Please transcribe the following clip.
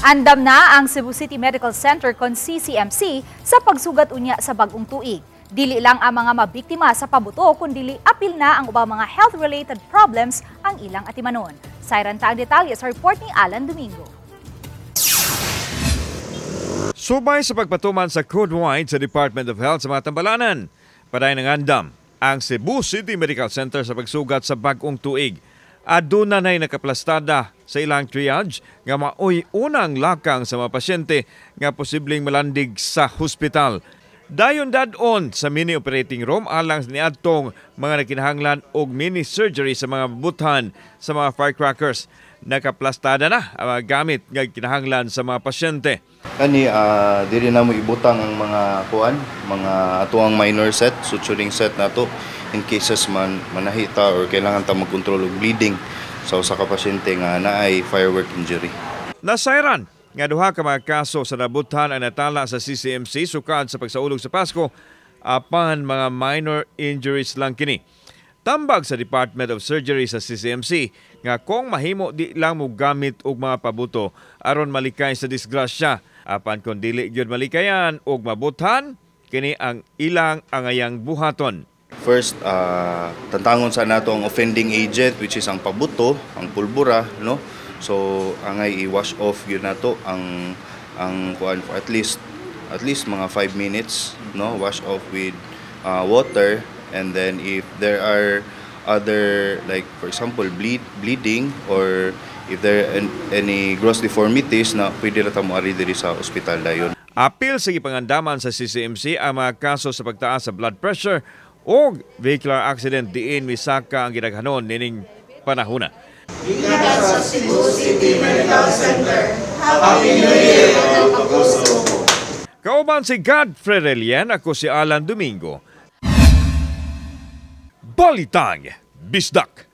Andam na ang Cebu City Medical Center kon CCMC sa pagsugat unya sa bagong tuig. Dili lang ang mga mabiktima sa pabuto kundili apil na ang ubang mga health-related problems ang ilang atimanon. Sayran ta ang detalye sa report ni Alan Domingo. Subay sa pagpatuman sa Code White sa Department of Health sa mga tambalanan, padayon ng andam ang Cebu City Medical Center sa pagsugat sa bagong tuig. Aduna na'y nakaplastada sa ilang triage nga maoy unang lakang sa mga pasyente nga posibleng malandig sa hospital. Dayon dad-on sa mini operating room alang niadtong mga nakinahanglan og mini surgery sa mga buthan sa mga firecrackers. Nakaplastada na ang mga gamit nga kinahanglan sa mga pasyente. Kani diri namo ibutang ang mga kuan, mga atuang minor set, suturing set nato in cases man manahita or kailangan ta magkontrol og bleeding sa usa ka pasyente nga naay firework injury. Nasayran nga duha ka mga kaso sa nabuthan ang natala sa CCMC sukad sa pagsaulog sa Pasko, apan mga minor injuries lang kini. Tambag sa Department of Surgery sa CCMC nga kung mahimo di lang mo gamit og mga pabuto aron malikay sa disgrasya, apan kon dili gyud malikayan og mabuthan kini ang ilang angayang buhaton. First, tantangon sa nato ang offending agent, which is ang pabuto, ang pulbura, no? So angay i-wash off gyud nato ang kuan for at least mga 5 minutes, no? Wash off with water, and then if there are other, like for example bleeding or if there are any gross deformities na pwede ra ta moari diri sa ospital dayon. Apil sa gipangandaman sa CCMC ang mga kaso sa pagtaas sa blood pressure o vehicular accident diin misaka ang gidaghanon nining panahona. Gikan sa Cebu City Medical Center. Happy New Year, mga kapuso! Kauban si Godfrey Relien, ako si Alan Domingo. Balitang Bisdak.